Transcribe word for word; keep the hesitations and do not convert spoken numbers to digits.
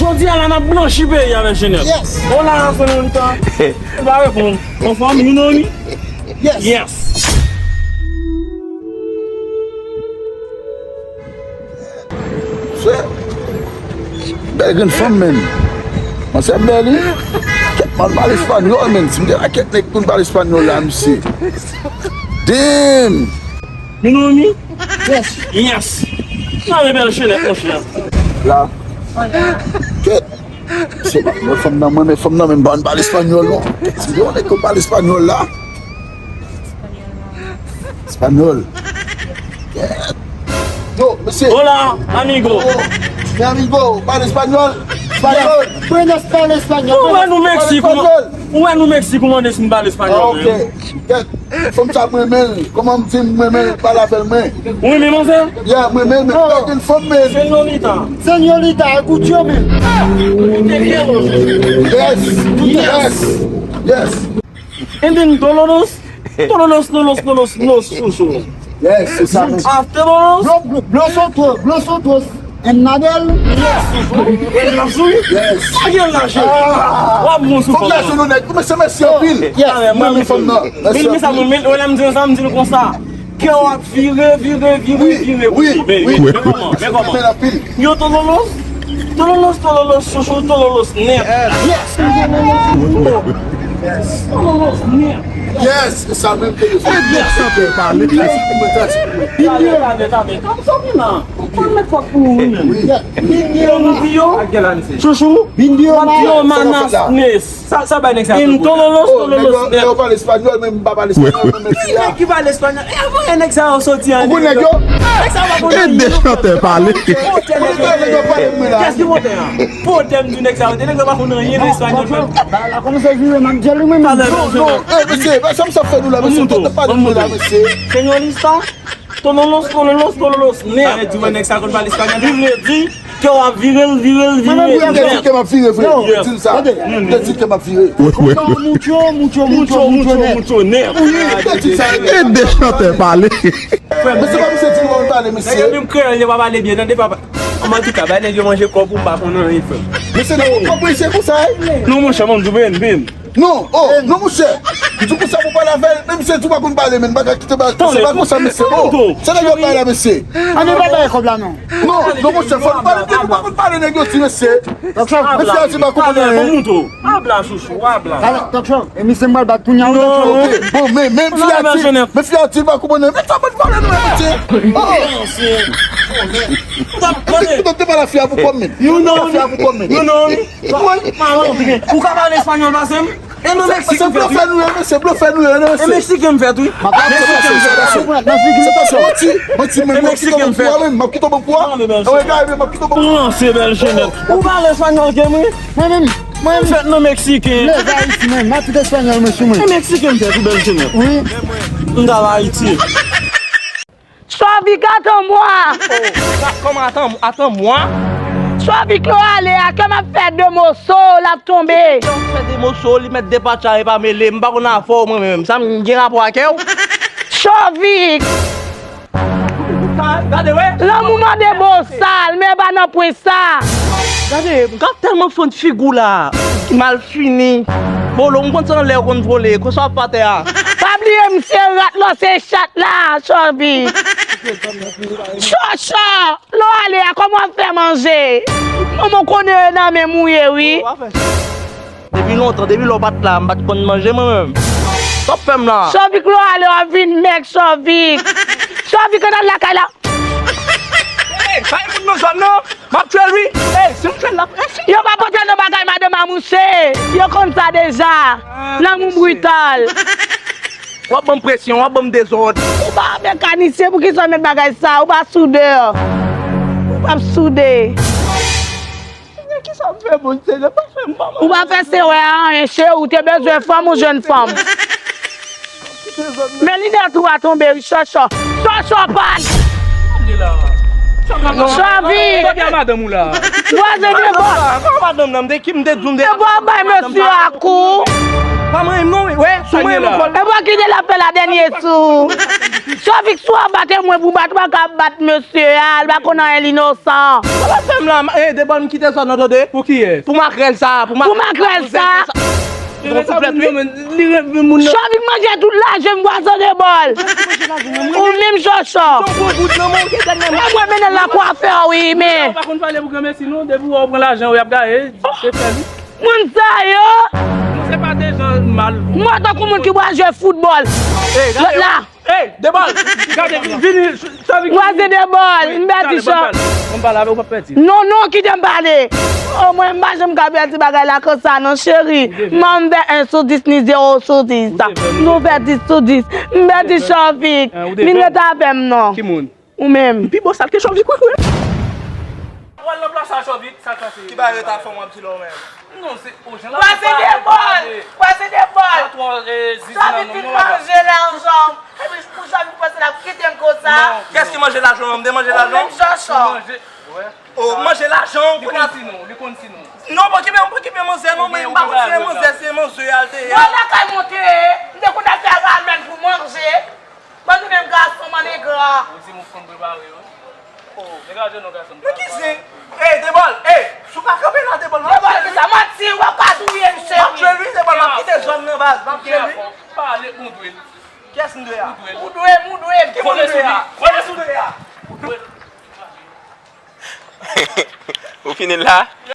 Jodi a la n ap blanchi peyi a, Bèl Jenèf. Yes. Hola, señorita. Ou pa reponn. Anfòm, you know me? Yes. Yes. Sè, bèl grenn fanm, menn. Mwen se bèl, wi. Kèt, mwen pale espanyòl, menn. Si m te la kèt nèg pou n pale espanyòl la, misye. Damn! You know me? Yes. Yes. Nan men Bèl Jenèf, monchè. La. Kèt. Se pa mwen, fanm nan, mwen, men fanm nan, men m pa konn pale espanyòl, non. Si yon nèg konn pale espanyòl la. Espanyòl. Kèt. Yo, mesye. Hola, amigo. Oh, mi amigo, pale espanyòl. Espanyòl. Buenas tardes, espanyòl. Ou wè nou Meksik, ou wè nou Meksik, ou mande si m pale espanyòl, men. Ah, ok. Kèt. Fanm sa m renmen l. Kòman m di m renmen l, pale avè l, mwen. Ou renmen manzè? Yeah, m renmen l, men pa gen fanm, men. Señorita. Señorita, escuchame, men. Te quiero. Yes. Yes. Yes. And then todos los, todos los, todos los, todos los, los, los, los. Yes, se sa menm. After todos. Blo-, blo-, bloso to-, bloso to-, Another. Yes. Yes. Sa gen laje. Ah. W ap bon sou fòm nan. Fòk nou nèg. Mesye, mèsi anpil. Yes. Mwen, mwen, fòm nan. Mèsi anpil. Men sa, mwen, men, lè m di sa, m di l konsa. Kè w ap vire, vire, vire, vire. Wi, wi. Men kòman? Men kòman? Yo, tololos. Tololos, tololos, chouchou, tololos, nèt. Yes. Tololos, nèt. Yes, sa menm ke yo fè. Yes, sa fè pale. Yes. Talè, talè, talè. Kòm sa w vin la. Ou konn met kòk pou ou menm. Wi. Yo, nou di yo. Chouchou. Vin di yo, nou di yo, manas nes. Sa, sa bay nèg sa. In tololos, tololos net. Yo pale espanyòl, men m pa pale espanyòl, men fi a. Nèg ki pale espanyòl. E avan nèg sa yo soti an. Ou konn nèg yo? Nèg sa yo pa konn anyen. E de chantè pale. Pote nèg yo. Kiyès ki pote a? Pote m di nèg sa yo. Nèg yo pa konn anyen nan espanyòl. La, la kòmanse vire, m ap di li menm. Non, non, e, mesye, sa m sa fè nou la, mesye, pote pa nou la, mesye. Señorita. Tololos, tololos, tololos, nèt. Sa vle di, wè, nèg sa konn pale espanyòl. Li vle di ke w ap vire l, vire l, vire l. Mwen menm, m te di ke m ap vire, frè. Di l sa. M te di ke m ap vire. Mucho, mucho, mucho, mucho, mucho, nèt. Wi, m te di sa. E de chantè pale. Frè, men se pa misye di nou pale, mesye. Nèg yo menm kreyòl yo pa pale byen, tande, papa. Antouka, bay nèg yo manje kòb ou, m pa konn anyen, frè. Mesye, nan kòb, mesye, konsa, eh? Non, monchè, mwen, m di w, ben, ben. Non, oh, non, monchè. M di konsa pou pale avè l, menm si l di w pa konn pale, men bagay ki te ba, se pa konsa, mesye. Oh, se nèg yo pale la, mesye. Ann, nou pa bay kòb la, non. Non, non, monchè, fò nou pale, nèg yo pa konn pale, nèg yo di, mesye. Mesye a di pa konprann anyen. Abla, chouchou, abla. Talk show. E misye m pral bat kounye a, wi, talk show. Ok, bon, men, men fi a di, men fi a di pa konprann anyen. Men sa mwen pale nou, mesye. Oh. Mesye. Ou t ap pale. Ou t ap te pale a fi a pou kòb, men. You know me. Fi a pou kòb, men. You know me. Ou ka pale espanyòl pase m? E nou Meksiken fèt wi. Se blofè nou ye, mesye, blofè nou ye, mesye. E Meksiken m fèt wi. Meksiken m fèt. Se pa manti, manti, men m ap kite w ban kou a, men m ap kite w ban kou a. Anwe, gade, men m ap kite w ban kou a. Franse, Bèl Jenèt. Ou pale espanyòl ke mwen? Mwen menm, mwen menm. Fèt nan Meksiken. Lève Ayiti, mwen, m ap tout espanyòl, mwen, sou mwen. E Meksiken m fèt wi, Bèl Jenèt. Wi. M t al Ayiti. Chovik, attends-moi! Oh, kòman attends, attends-moi? Chovik, lè w ale a, kè m ap fè de moso, l ap tonbe. Kè w fè de moso, li mèt depatcha, e pa mele. M pa konn afè w, mwen menm. Sa m gen rapò ak kè w? Chovik! Gade, wè. Lanmou mande bosal, men pa nan pwen sa. Gade, m ka tèlman fann figi w la. Mal fini. Volo, m konn se anlè w konn vole, konsa w ap atè a. Pa bliye m se rat, lò se chat la, Chòvi. Chòchò, lè w ale a, kòman w ap fè manje? Manman w konnen nan men mouye, wi. Depi lontan, depi lè w pa t la, m pa t konn manje, mwen menm. Sa w ap fè m la? Chòvik, lè w ale, w ap vin mèg, Chòvik. Chòvik, ann al lakay la. Ey, bay moun nan zòn nan. M ap tchwe l wi. Ey, si m tchwe l la. Yo pa pote nan bagay madanm a mouche. Yo konn sa deja. Lanmou brital. W ap ban m presyon, w ap ban m dezòd. Ou pa mekanisyen, poukisa w met bagay sa? Ou pa soudè. Ou p ap soude. Kisa m fè, Bondye, pa fè m pa mal. Ou pa fè sewè a anyen, cheri, ou te bezwen fanm ou jwenn fanm. Men linèt ou a tonbe wi, chòchò. Chòchò pa. Chòvi. Kote a madanm ou la? Vwazen de bò. Kòman madanm nan, m te ki m te di w m te. E bò bay mesye a kou. Pa manyen m non, wè, sou mwen, non. E bò kite l ap fè la dènye sou. Chavik, si w ap bat mwen pou bat, ou pa ka bat mesye a, li pa konn anyen, li inosan. Sa w ap fè m la, e, Debòl, m kite zòn nan, tande? Pou kiyès? Pou makrèl sa, pou makrèl. Pou makrèl sa. Li ret avè m, non, men li ret avè moun nan. Chavik manje tout lajan m, pwason Debòl. Ou menm chòchò. Mwen mwen mennen l nan kwafè, wi, men. Ou pa konn pale pou granmesi, non, depi w pran lajan, w ap gaye, se fè li. Moun sa yo. Nou se pa de jan mal. Mwen tankou moun ki pral jwe foutbòl. Lòt la. Ey, Debòl! Gade, vini, Chavik. Mwen se Debòl, m pèdi chan. Ban m pale avè w, w p ap pèdi. Non, non, kite m pale. O, mwen, m pa janm ka pèdi bagay la konsa, non, cheri. Manm fè en sou dis, ni zewo sou dis. Nou fè dis sou dis. M pèdi Chavik. Vin ret avè m, non. Ki moun? Ou menm. M pi bòs al ke Chavik, wi, wi. Pral nan plas a Chavik, sa k pase? Ki bagay reta fè w ap di la w menm? Non, se, o, jan l ap pale, pase de bòl, pase de bòl. Chavik fin manje lajan m. Epi pou Chavik panse l ap kite m konsa. Kiyès ki manje lajan w? M te manje lajan w? Ou menm chòchò. O, manje lajan w, kounye a. Li konn si nou, li konn si nou. Non, pa okipe, pa okipe manzè, non, men m pa konn si se manzè, se manzè al te ye. Mwen lakay mwen te ye, m te konn al fè ramèn pou manje. Ban nou menm gason, bann engra. Ou di mwen konn prepare yo. Degaje non, gason. Men ki zen? Ey, Debòl, ey, si w pa kanpe la, Debòl, m ap jwe l, wi. Debòl, sa manti, w ap ka touye m, cheri. M ap jwe l, wi, Debòl, m ap kite zòn nan, baz, m ap jwe l, wi. Pale, m dwe l. Kiyès m dwe a? M dwe l, m dwe l. Ki moun m dwe a? Kole sou li, kole sou li. Ou fini la?